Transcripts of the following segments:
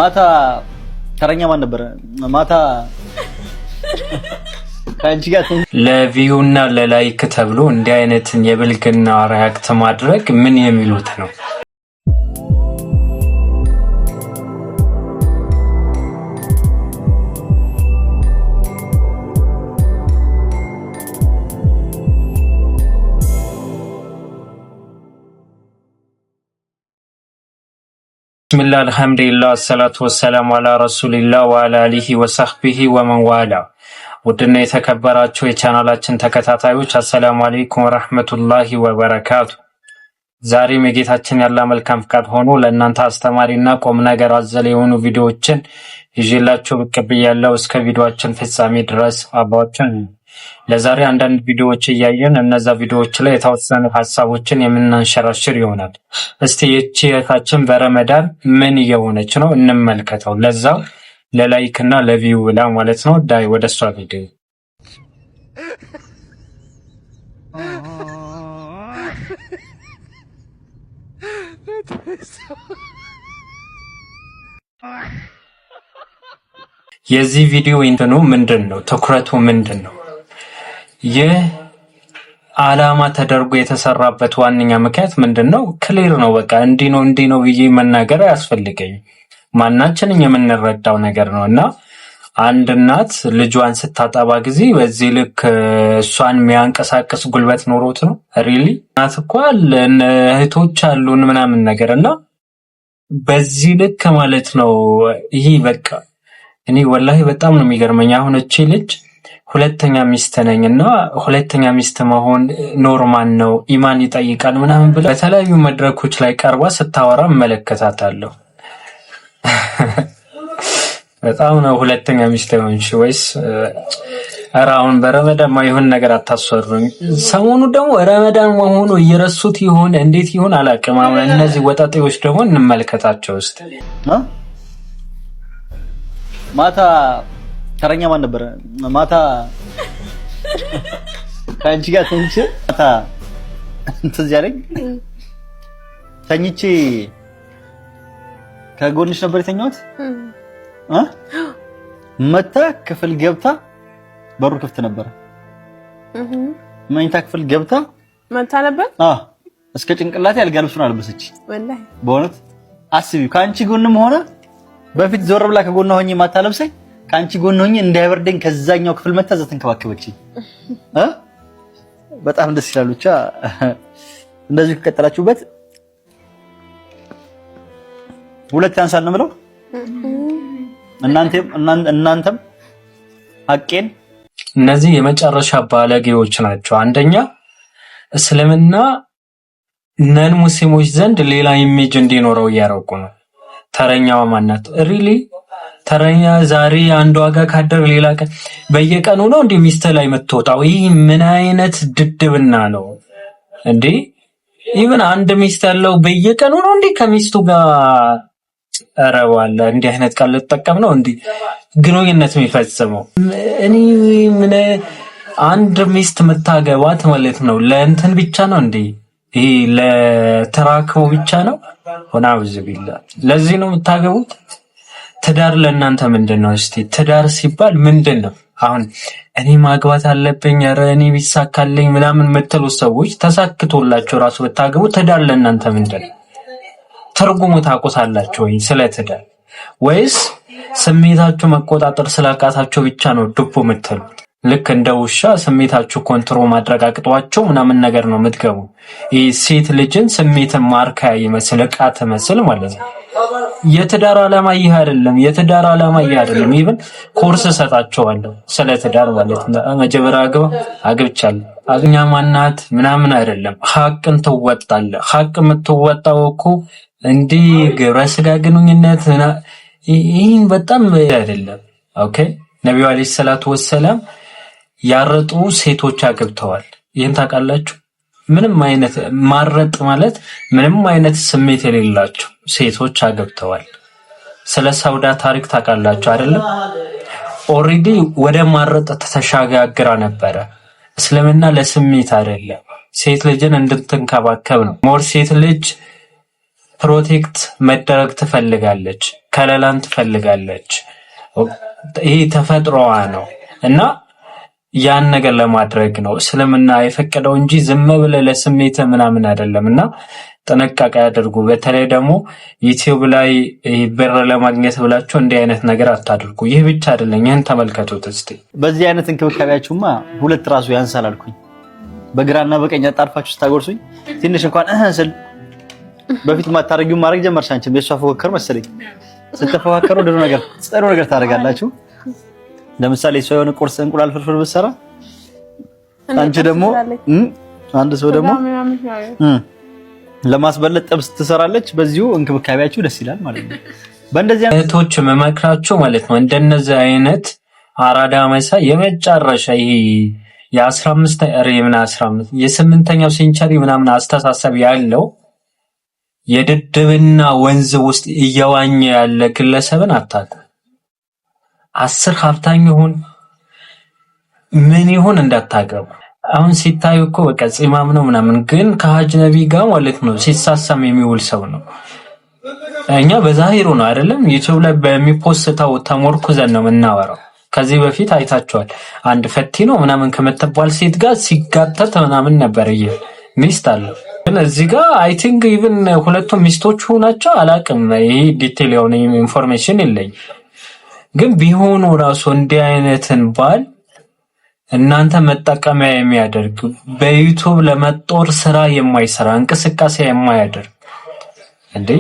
ማታ ተረኛ ማን ነበረ? ማታ ከአንቺ ጋር ለ view እና ለ like ተብሎ እንዲህ አይነትን የብልግና react ማድረግ ምን የሚሉት ነው? ብስሚላህ አልሐምዱሊላህ አሰላቱ ወሰላሙ አላ ረሱሊላህ ወአላ አሊሂ ወሰህቢሂ ወመንዋላ። ውድና የተከበራችሁ የቻናላችን ተከታታዮች አሰላሙ አለይኩም ወረህመቱላሂ ወበረካቱ። ዛሬም የጌታችን ያለ መልካም ፍቃድ ሆኖ ለእናንተ አስተማሪና ቁም ነገር አዘል የሆኑ ቪዲዮዎችን ይዤላችሁ ብቅ ብያለሁ። እስከ ቪዲዮአችን ፍጻሜ ድረስ አባዎችን ለዛሬ አንዳንድ ቪዲዮዎች እያየን እነዛ ቪዲዮዎች ላይ የተወሰኑ ሀሳቦችን የምናንሸራሽር ይሆናል። እስቲ ይቺ እህታችን በረመዳን ምን እየሆነች ነው እንመልከተው። ለዛው ለ like እና ለ view ብላ ማለት ነው። ዳይ ወደ እሷ ቪዲዮ። የዚህ ቪዲዮ እንትኑ ምንድን ነው? ትኩረቱ ምንድን ነው? ይህ ዓላማ ተደርጎ የተሰራበት ዋነኛ ምክንያት ምንድን ነው? Clear ነው። በቃ እንዲህ ነው እንዲህ ነው ብዬ መናገር አያስፈልገኝም። ማናችንም የምንረዳው ነገር ነው እና አንድ እናት ልጇን ስታጠባ ጊዜ በዚህ ልክ እሷን የሚያንቀሳቅስ ጉልበት ኖሮት ነው? Really እናት እኮ አለን፣ እህቶች አሉን ምናምን ነገር እና በዚህ ልክ ማለት ነው። ይህ በቃ እኔ ወላሂ በጣም ነው የሚገርመኝ። አሁን እቺ ልጅ ሁለተኛ ሚስት ነኝ እና ሁለተኛ ሚስት መሆን normal ነው፣ ኢማን ይጠይቃል ምናምን ብላ በተለያዩ መድረኮች ላይ ቀርባ ስታወራ እመለከታታለሁ። በጣም ነው ሁለተኛ ሚስት ሆንሽ ወይስ? ኧረ አሁን በረመዳን ማይሆን ነገር አታሰሩኝ። ሰሞኑ ደግሞ ረመዳን መሆኑ እየረሱት ይሆን እንዴት ይሆን አላውቅም። አሁን እነዚህ ወጣጤዎች ደግሞ እንመልከታቸው እስኪ። ማታ ተረኛ ማን ነበረ? ማታ ከአንቺ ጋር ተኝቼ ማታ ትዝ ያለኝ ተኝቼ ከጎንሽ ነበር የተኛሁት። መታ ክፍል ገብታ በሩ ክፍት ነበረ። መኝታ ክፍል ገብታ መታ ነበር። አዎ እስከ ጭንቅላቴ አልጋ ልብሱን አለበሰች። ወላሂ በእውነት አስቢው። ከአንቺ ጎንም ሆነ በፊት ዞር ብላ ከጎኗ ሆኜ ማታለብሰኝ ከአንቺ ጎን ሆኜ እንዳይበርደኝ ከዛኛው ክፍል መታ እዛ ተንከባከበችኝ። በጣም ደስ ይላል። ብቻ እንደዚህ ከቀጠላችሁበት ሁለት ያንሳል ነው የምለው። እናንተም ሀቄን እነዚህ የመጨረሻ ባለጌዎች ናቸው። አንደኛ እስልምና non ሙስሊሞች ዘንድ ሌላ image እንዲኖረው እያረቁ ነው። ተረኛዋ ማናት? Really ተረኛ ዛሬ አንድ ዋጋ ካደር ሌላ ቀን በየቀኑ ነው እንዴ ሚስት ላይ የምትወጣው? ይህ ምን አይነት ድድብና ነው እንዴ? Even አንድ ሚስት ያለው በየቀኑ ነው እንዴ ከሚስቱ ጋር ኧረ ዋላ እንዲህ አይነት ቃል ልጠቀም ነው እንዲህ ግንኙነት የሚፈጽመው? እኔ ምን አንድ ሚስት የምታገባት ማለት ነው ለእንትን ብቻ ነው እንዴ? ይሄ ለተራክቦ ብቻ ነው? ወናውዝ ቢላ ለዚህ ነው የምታገቡት? ትዳር ለእናንተ ምንድን ነው? እስቲ ትዳር ሲባል ምንድን ነው? አሁን እኔ ማግባት አለብኝ ኧረ እኔ ቢሳካልኝ ምናምን የምትሉ ሰዎች ተሳክቶላቸው ራሱ ብታገቡ ትዳር ለእናንተ ምንድን ነው? ትርጉሙ ታውቁታላችሁ ወይ? ስለ ትዳር ወይስ ስሜታችሁ መቆጣጠር ስላቃታችሁ ብቻ ነው ዱብ የምትሉት? ልክ እንደ ውሻ ስሜታችሁ control ማድረግ አቅጧቸው ምናምን ነገር ነው የምትገቡ። ይህ ሴት ልጅን ስሜትን ማርካያ ይመስል እቃ ትመስል ማለት ነው። የትዳር ዓላማ ይህ አይደለም። የትዳር ዓላማ ይህ አይደለም። Even ኮርስ እሰጣቸዋለሁ ስለ ትዳር ማለት ነው። መጀመሪያ አግባ አግብቻለሁ አግኛ ማናት ምናምን አይደለም። ሀቅን ትወጣለህ። ሀቅ የምትወጣው እኮ እንዲህ ግብረ ስጋ ግንኙነት ይህን በጣም አይደለም። Okay ነቢዩ አለይሂ ሰላቱ ወሰላም ያረጡ ሴቶች አግብተዋል። ይህን ታውቃላችሁ። ምንም አይነት ማረጥ ማለት ምንም አይነት ስሜት የሌላቸው ሴቶች አግብተዋል። ስለ ሳውዳ ታሪክ ታውቃላችሁ አይደለም? Already ወደ ማረጥ ተሸጋግራ ነበረ። እስልምና ለስሜት አይደለም፣ ሴት ልጅን እንድትንከባከብ ነው። More ሴት ልጅ protect መደረግ ትፈልጋለች። ከለላን ትፈልጋለች። ይሄ ተፈጥሮዋ ነው እና ያን ነገር ለማድረግ ነው እስልምና የፈቀደው እንጂ ዝም ብለህ ለስሜት ምናምን አይደለም። እና ጥንቃቄ አድርጉ። በተለይ ደግሞ ዩቲዩብ ላይ ብር ለማግኘት ብላችሁ እንዲህ አይነት ነገር አታድርጉ። ይህ ብቻ አይደለም፣ ይህን ተመልከቱት እስቲ። በዚህ አይነት እንክብካቤያችሁማ ሁለት ራሱ ያንሳል አልኩኝ። በግራና በቀኝ አጣርፋችሁ ስታጎርሱኝ ትንሽ እንኳን እህ ስል በፊት ማታረጊውን ማድረግ ጀመርሽ። አንቺም የእሷ ፉክክር መሰለኝ። ስትፎካከሩ ጥሩ ነገር ጥሩ ነገር ታደርጋላችሁ። ለምሳሌ እሷ የሆነ ቁርስ እንቁላል ፍርፍር ብትሰራ አንቺ ደግሞ አንድ ሰው ደግሞ ለማስበለጥ ጥብስ ትሰራለች። በዚሁ እንክብካቤያችሁ ደስ ይላል ማለት ነው። በእንደዚህ እህቶች መመክራችሁ ማለት ነው እንደነዚህ አይነት አራዳ መሳይ የመጨረሻ ይሄ የ15 ምን 15 የስምንተኛው century ምናምን አስተሳሰብ ያለው የድድብና ወንዝ ውስጥ እየዋኘ ያለ ግለሰብን አታውቁም። 10 ሀብታም ይሁን ምን ይሁን እንዳታገቡ። አሁን ሲታዩ እኮ በቃ ጺማም ነው ምናምን፣ ግን ከአጅነቢ ጋር ማለት ነው ሲሳሳም የሚውል ሰው ነው። እኛ በዛሂሩ ነው አይደለም ዩቲዩብ ላይ በሚፖስተው ተሞርኩዘን ነው የምናወራው። ከዚህ በፊት አይታችኋል። አንድ ፈቲ ነው ምናምን ከምትባል ሴት ጋር ሲጋተት ምናምን ነበር። ይሄ ሚስት አለው ግን እዚህ ጋር I think even ሁለቱም ሚስቶቹ ናቸው አላቅም። ይሄ detail የሆነ information የለኝ። ግን ቢሆኑ ራሱ እንዲህ አይነትን ባል እናንተ መጠቀሚያ የሚያደርግ፣ በዩቱብ ለመጦር ስራ የማይሰራ፣ እንቅስቃሴ የማያደርግ፣ እንዴ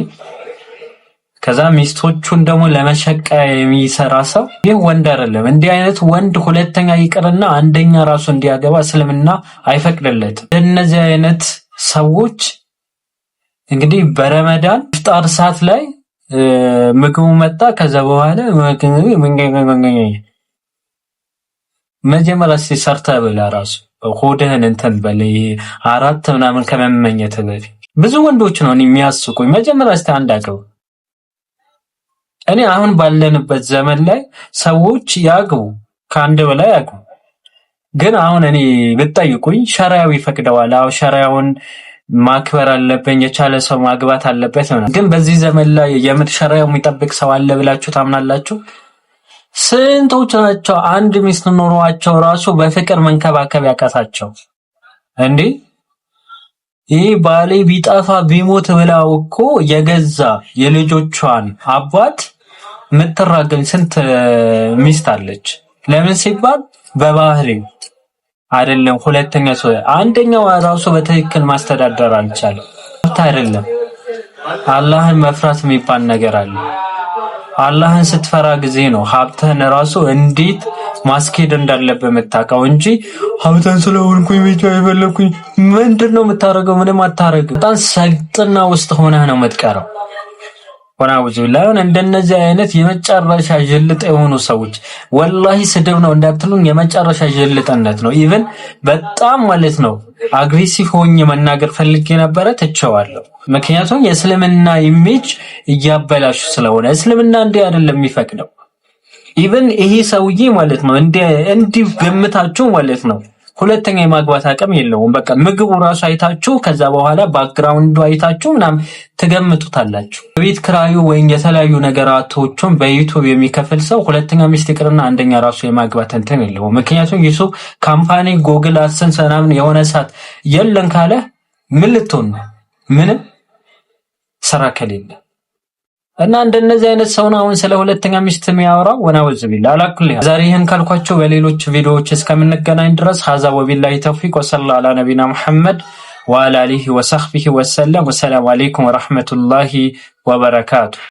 ከዛ ሚስቶቹን ደግሞ ለመሸቀያ የሚሰራ ሰው ይህ ወንድ አይደለም። እንዲህ አይነት ወንድ ሁለተኛ ይቅርና አንደኛ ራሱ እንዲያገባ እስልምና አይፈቅድለትም። እነዚህ አይነት ሰዎች እንግዲህ በረመዳን ኢፍጣር ሰዓት ላይ ምግቡ መጣ። ከዛ በኋላ መጀመሪያ እስኪ ሰርተህ ብላ፣ ራሱ ሆድህን እንትን በል፣ አራት ምናምን ከመመኘት በፊት። ብዙ ወንዶች ነው የሚያስቁኝ። መጀመሪያ እስኪ አንድ አግቡ። እኔ አሁን ባለንበት ዘመን ላይ ሰዎች ያግቡ፣ ከአንድ በላይ ያግቡ። ግን አሁን እኔ ብትጠይቁኝ ሸሪያው ይፈቅደዋል። አዎ ሸሪያውን ማክበር አለብኝ፣ የቻለ ሰው ማግባት አለበት። ግን በዚህ ዘመን ላይ የምር ሸሪያው የሚጠብቅ ሰው አለ ብላችሁ ታምናላችሁ? ስንቶች ናቸው አንድ ሚስት ኖሯቸው ራሱ በፍቅር መንከባከብ ያቃታቸው? እንዴ ይህ ባሌ ቢጠፋ ቢሞት ብላው እኮ የገዛ የልጆቿን አባት የምትራገኝ ስንት ሚስት አለች። ለምን ሲባል በባህሪው አይደለም። ሁለተኛ ሰው አንደኛው ራሱ በትክክል ማስተዳደር አልቻለም። አይደለም፣ አላህን መፍራት የሚባል ነገር አለ። አላህን ስትፈራ ጊዜ ነው ሀብትህን ራሱ እንዴት ማስኬድ እንዳለብህ የምታውቀው እንጂ ሀብታም ስለሆንኩኝ ብቻ የፈለኩኝ ምንድን ነው የምታደርገው? ምንም አታደርግም። በጣም ሰግጥና ውስጥ ሆነህ ነው የምትቀረው። ወናውዙ ቢላህ። እንደነዚህ አይነት የመጨረሻ ጅልጥ የሆኑ ሰዎች፣ ወላሂ ስድብ ነው እንዳትሉኝ፣ የመጨረሻ ጅልጥነት ነው። Even በጣም ማለት ነው aggressive ሆኜ መናገር ፈልጌ ነበረ፣ ትቼዋለሁ። ምክንያቱም የእስልምና image እያበላሹ ስለሆነ፣ እስልምና እንዲህ አይደለም የሚፈቅደው። Even ይሄ ሰውዬ ማለት ነው እንዲህ ገምታችሁ ማለት ነው ሁለተኛ የማግባት አቅም የለውም። በቃ ምግቡ ራሱ አይታችሁ ከዛ በኋላ background ኡ አይታችሁ ምናምን ትገምቱታላችሁ። ቤት ክራዩ ወይም የተለያዩ ነገራቶችን በዩቱብ የሚከፍል ሰው ሁለተኛ ሚስት ይቅርና አንደኛ ራሱ የማግባት እንትን የለውም። ምክንያቱም ዩቱብ company Google AdSense ምናምን የሆነ ሰዓት የለን ካለ ምን ልትሆን ነው? ምንም ስራ ከሌለ። እና እንደነዚህ አይነት ሰው ነው አሁን ስለ ሁለተኛ ሚስት የሚያወራው። ወናውዝ ቢላ አላኩል። ዛሬ ይህን ካልኳቸው በሌሎች ቪዲዮዎች እስከምንገናኝ ድረስ ሀዛ ወቢላሂ ተውፊቅ ወሰላ አላ ነቢና ሙሐመድ ወአላ አሊሂ ወሰህቢሂ ወሰለም። ወሰላሙ አለይኩም ወረሕመቱላሂ ወበረካቱ።